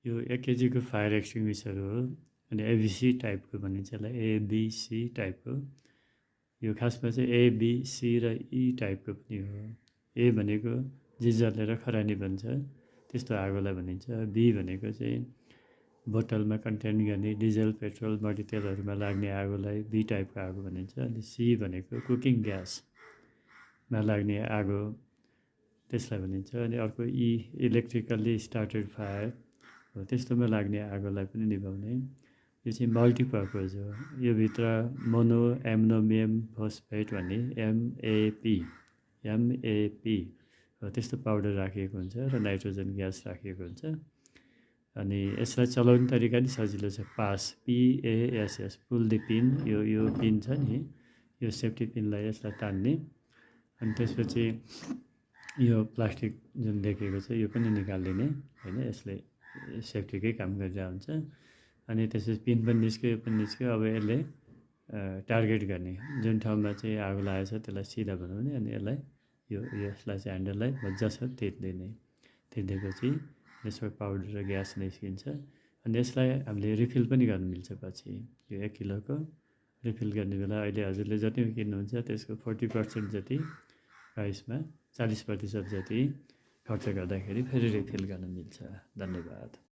यो 1 केजीको फायर एक्सटिङ्ग्विसर हो अनि एबिसी टाइपको भनिन्छ यसलाई एबिसी टाइपको। यो खासमा चाहिँ एबिसी र ई टाइपको पनि हो। ए भनेको जिजर्ले र खरानी भन्छ त्यस्तो आगोलाई भनिन्छ। बी भनेको चाहिँ बोतलमा कन्टेन गर्ने डिजल पेट्रोल मट्टितेलहरूमा लाग्ने आगोलाई बी टाइपको आगो भनिन्छ। अनि सी भनेको कुकिङ ग्यासमा लाग्ने आगो त्यसलाई भनिन्छ। अनि अर्को ई इलेक्ट्रिकल्ली स्टार्टेड फायर हो त्यस्तोमा लाग्ने आगोलाई पनि निभाउने। यो चाहिँ मल्टिपर्पज हो। यो भित्र मोनो एमोनियम फोस्फेट भन्ने एमएपी हो त्यस्तो पाउडर राखिएको हुन्छ र नाइट्रोजन ग्यास राखिएको हुन्छ। अनि यसलाई चलाउने तरिका नि सजिलो छ। Pass PASS pull the pin यो पिन छ नि यो सेफ्टी पिनलाई यसलाई तान्ने अनि त्यसपछि यो प्लास्टिक जुन लेखेको छ यो पनि निकालिदिने होइन यसले सेफ्टीकै काम गरिरहेको हुन्छ। अनि त्यसपछि पिन पनि निस्क्यो यो पनि निस्क्यो। अब यसले टार्गेट गर्ने जुन ठाउँमा चाहिँ आगो लागेको छ त्यसलाई सिधा बनाउने अनि यसलाई यसलाई चाहिँ ह्यान्डललाई मजासँग थिच्दिने। थिच्देपछि यसबाट पाउडर र ग्यास निस्किन्छ। अनि यसलाई हामीले रिफिल पनि गर्नु मिल्छ पछि। यो 1 किलोको रिफिल गर्ने बेला अहिले हजुरले जति किन्नुहुन्छ त्यसको 40% जति प्राइसमा 40% जति खर्च गर्दाखेरि फेरि रिफिल गर्न मिल्छ। धन्यवाद।